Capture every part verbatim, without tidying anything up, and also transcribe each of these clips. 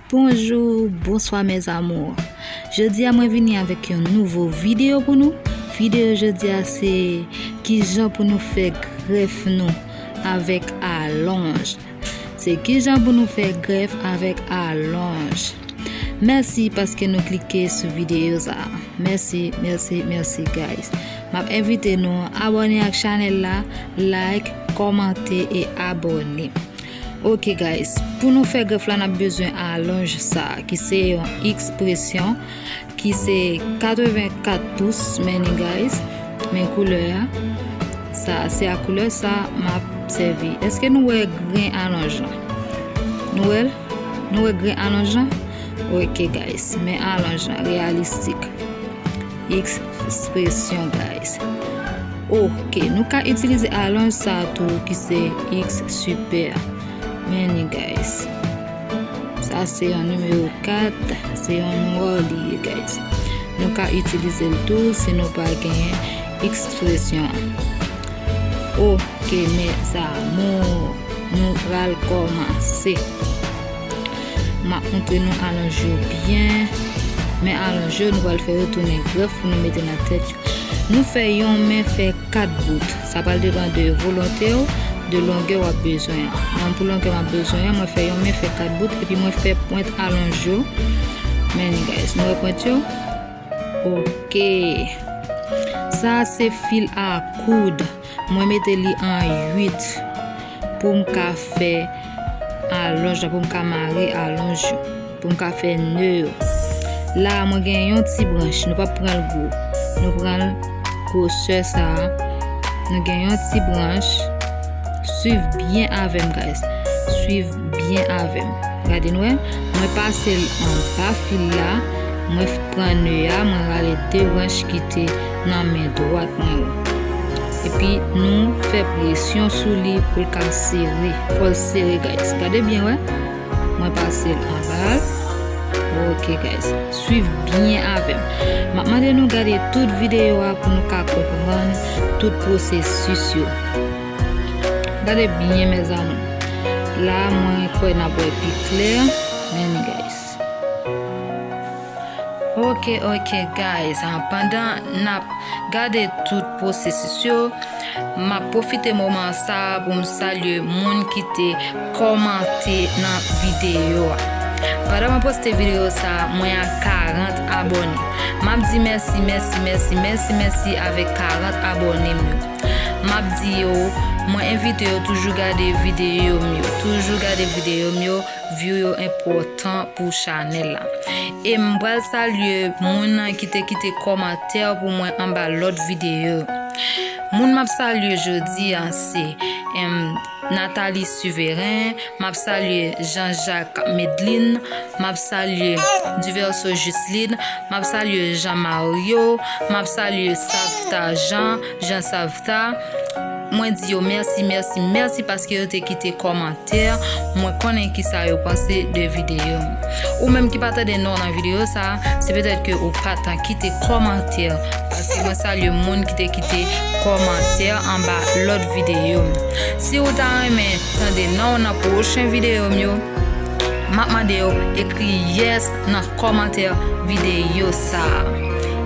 Bonjou, bonswa mes amours. Jodi a mwen vini avèk yon nouvo videyo pou nou. Videyo jodi a se kijan pou nou fè grèf nou avèk alonj. Se kijan pou nou fè grèf avèk alonj. Mèsi paske nou klike sou videyo sa. Mèsi, mèsi, mèsi guys. M ap envite nou abòne ak chanèl la, like, kòmante e abòne. Ok guys, pou nou fè grèf la n ap bezwen alonj sa ki se yon ekspresyon ki se katrevenkat pous, men ni guys, men koulè a, sa se a koulè sa m ap sèvi. Èske nou wè gren alonj lan? Nou wè l? Nou wè gren alonj lan? Ok guys, men alonj lan reyalistik. Ekspresyon guys. Ok, nou ka itilize alonj sa tou ki se X super. Men ni guys. Sa se yon nimewo kat, se yon nwò li ye guys. Nou ka itilize l tou si nou pa genyen ekspresyon an. Ok, mes amours, nou pral kòmanse. M ap montre nou alonj yo byen. Men alonj yo, nou pral fè yo tounen grèf pou nou mete nan tèt yo. Nou fè yon men fè kat bout. Sa pral depann de volonte w, de longè w ap bezwen an. Mwen pou longè m ap bezwen an, mwen fè yon men fè kat bout, epi mwen fè pwent alonj yo. Men ni guys, nou wè pwent yo? Ok. Sa se fil a koud. Mwen mete li an uit pou m ka fè alonj la, pou m ka mare alonj yo, pou m ka fè ne yo. La a, mwen gen yon ti branch, nou p ap pran l gwo. Nou pran l gwosè sa a. Nou gen yon ti branch. Swiv byen avè m, guys. Swiv byen avè m. Gade, nou wè, mwen pase l anba fil la, mwen pran ne a, mwen rale de branch ki te nan men dwat mwen yo. Epi nou fè presyon sou li pou l ka sere. Fò l sere, guys. Gade byen, wè. Mwen pase l anba l. Ok, guys. Swiv byen avè m. M ap mande nou gade tout videyo a pou nou ka konprann tout pwosesis yo. Gade byen, mes amours. La, mwen kwè n ap wè pi klè. Men, guys. Ok, ok, guys. An, pandan n ap gade tout pwosesis yo, m ap pwofite moman sa a pou m salye moun ki te kòmante nan videyo a. Pandan mwen poste videyo sa a, mwen a karant abòne. M ap di mèsi, mèsi, mèsi, mèsi, mèsi avèk karant abòne m yo. M ap di yo, mwen envite yo toujou gade videyo m yo. Toujou gade videyo m yo, view yo enpòtan pou chanèl la. E m pral salye moun ki te kite kòmantè pou mwen anba lòt videyo. Moun m ap salye jodi a se, em, Nathalie Suverin, m ap salye Jean-Jacques Medlin, m ap salye Duverso Jisline, m ap salye Jean Mario, m ap salye Savta Jean, Jean Savta. Mwen di yo mèsi, mèsi, mèsi paske yo te kite kòmantè. Mwen konnen kisa yo panse de videyo m. Ou menm ki pa tande non w nan videyo sa, se petèt ke ou pa t kite kòmantè, paske mwen salye moun ki te kite kòmantè anba lòt videyo m. Si ou ta renmen tande non w nan pwochen videyo m yo, m ap mande yo ekri yes nan kòmantè videyo sa a.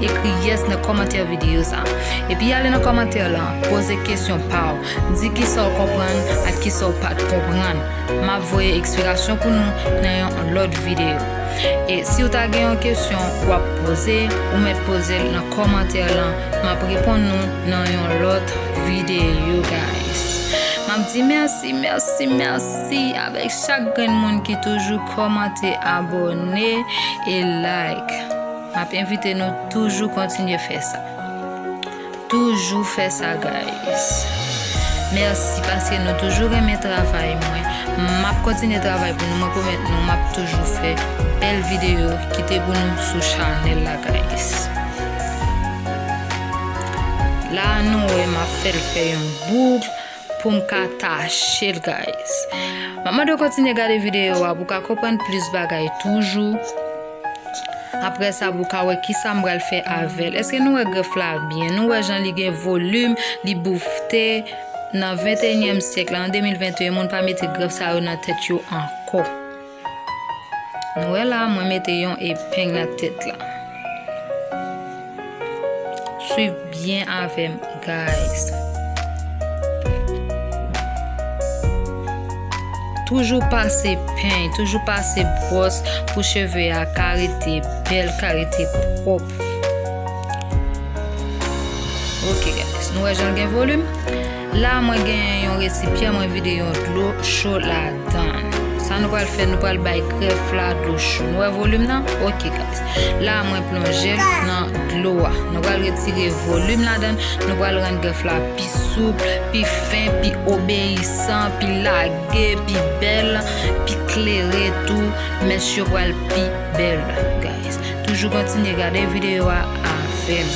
Ekri yes nan kòmantè videyo sa a. Epi ale nan kòmantè lan, poze kesyon pa w. Di kisa w konprann ak kisa w pa t konprann. M ap voye eksplikasyon pou nou nan yon lòt videyo. E si w ta gen yon kesyon w ap poze, ou mèt poze l nan kòmantè lan. M ap reponn nou nan yon lòt videyo, guys. M ap di mèsi, mèsi, mèsi avèk chak grenn moun ki toujou kòmante, abòne e like. M ap envite nou toujou kontinye fè sa. Toujou fè sa, guys. Mèsi paske nou toujou renmen travay mwen. M ap kontinye travay pou nou. Mwen pwomèt nou, m ap toujou fè bèl videyo kite pou nou sou chanèl la, guys. La, nou wè m ap fè l fè yon bouk pou m ka tache l, guys. M ap mande w kontinye gade videyo a pou w ka konprann plis bagay toujou. Apre sa, pou w ka wè kisa m pral fè avè l. Èske nou wè grèf la byen? Nou wè jan li gen volim, li boufte. Nan venteyinyèm syèk la, an de mil venteyen, moun pa mete grèf sa yo nan tèt yo ankò. Nou wè la, mwen mete yon epeng nan tèt la. Swiv byen avè m, guys. Toujou pase peny, toujou pase bwòs pou cheve a ka rete bèl, ka rete pwòp. Ok, guys, nou wè jan l gen volim? La, mwen gen yon resipyan, mwen vide yon dlo cho ladan l. Sa nou pral fè, nou pral bay grèf la dlo cho. Nou wè volim nan? Ok, guys. La, mwen plonje l nan dlo a. Nou pral retire volim ladan l. Nou pral rann grèf la pi soup, pi fen, pi obeyisan, pi lage, pi bèl, pi klere tou. Mèch yo pral pi bèl, guys. Toujou kontinye gade videyo a avè m.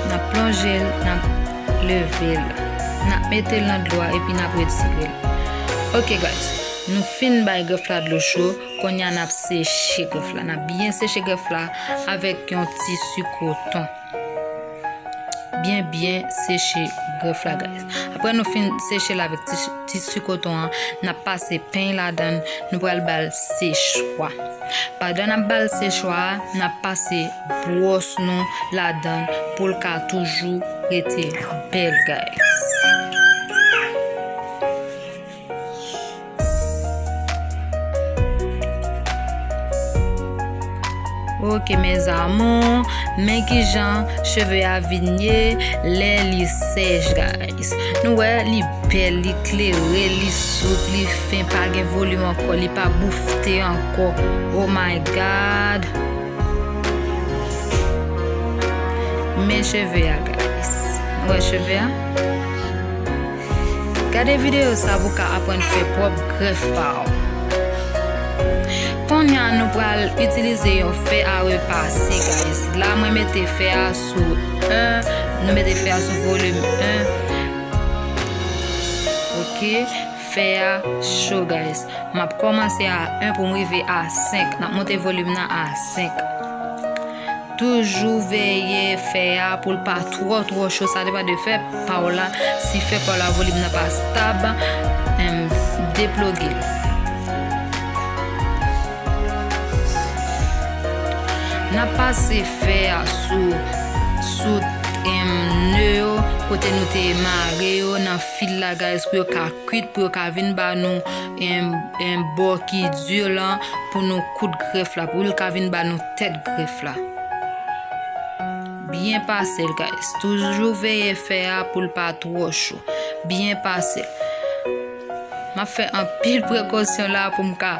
N ap plonje l, n ap leve l, n ap mete l nan dlo a epi n ap retire l. Ok, guys, nou fin bay grèf la dlo cho. Kounye a, n ap seche grèf la. N ap byen seche grèf la avèk yon tisi koton. Byen, byen seche grèf la, guys. Apre nou fin seche l avèk tisi, tisi koton an, n ap pase peny ladan l, nou pral ba l sechwa. Pandan n ap ba l sechwa a, n ap pase bwòs nou ladan l pou l ka toujou rete bèl, guys. Ok, mes amours, men kijan cheve a vin ye lè li sèch, guys. Nou wè, li bèl, li klere, li soup, li fen, pa gen volim ankò, li pa boufte ankò. Oh my God! Men cheve a, guys. Nou wè cheve a? Gade videyo sa pou w ka aprann fè pwòp grèf pa w. Kounye a, nou pral itilize yon fè a repase, guys. La, mwen mete fè a sou en, nou mete fè a sou volim en. Ok, fè a cho, guys. M ap kòmanse a en pou m rive a senk. N ap monte volim nan a senk. Toujou veye fè a pou l pa twò, twò cho. Sa depann de fè pa w la. Si fè pa w la, volim nan pa stab, em, deploge l. N ap pase fè a sou, sou, em, ne yo, kote nou te mare yo nan fil la, guys, pou yo ka kwit, pou yo ka vin ba nou, em, em, bò ki di lan, pou nou koud grèf la, pou l ka vin ba nou tèt grèf la. Byen pase l, guys. Toujou veye fè a pou l pa twò cho. Byen pase l. M ap fè anpil prekosyon la pou m ka,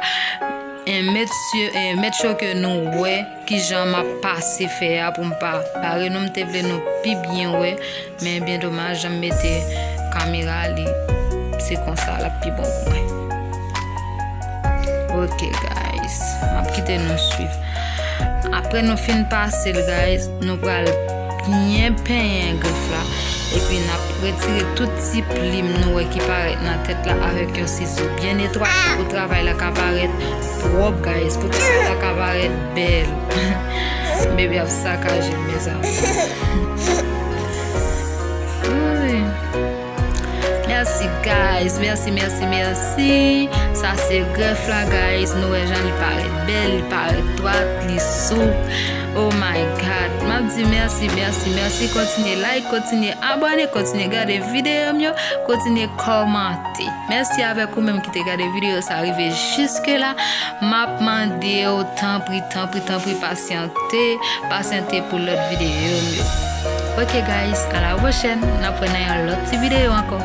eh, make sure, eh, make sure ke nou wè kijan m ap pase fè a pou m pa bare nou. M te vle nou pi byen wè, men byen domaj, jan m mete kamera li, se konsa l ap pi bon pou mwen. Ok, guys, m ap kite nou swiv. Apre nou fin pase l, guys, nou pral byen penyen grèf la. Epi n ap retire tout ti plim nou wè ki parèt nan tèt la avèk yon sizo byen netwaye pou travay la ka parèt pwòp, guys, pou travay la ka parèt bèl. Bebe ap sakaje m, mezanmi. Wi. Mèsi, guys. Mèsi, mèsi, mèsi. Sa se grèf la, guys. Nou wè jan li parèt bèl, li parèt dwat, li soup. Oh my God. M ap di mèsi, mèsi, mèsi. Kontinye like, kontinye abòne, kontinye gade videyo m yo, kontinye kòmante. Mèsi avèk ou menm ki te gade videyo sa rive jiske la. M ap mande w, tanpri, tanpri, tanpri, pasyante, pasyante pou lòt videyo m yo. Ok, guys, a la pwochèn. N ap wè nan yon lòt ti videyo ankò.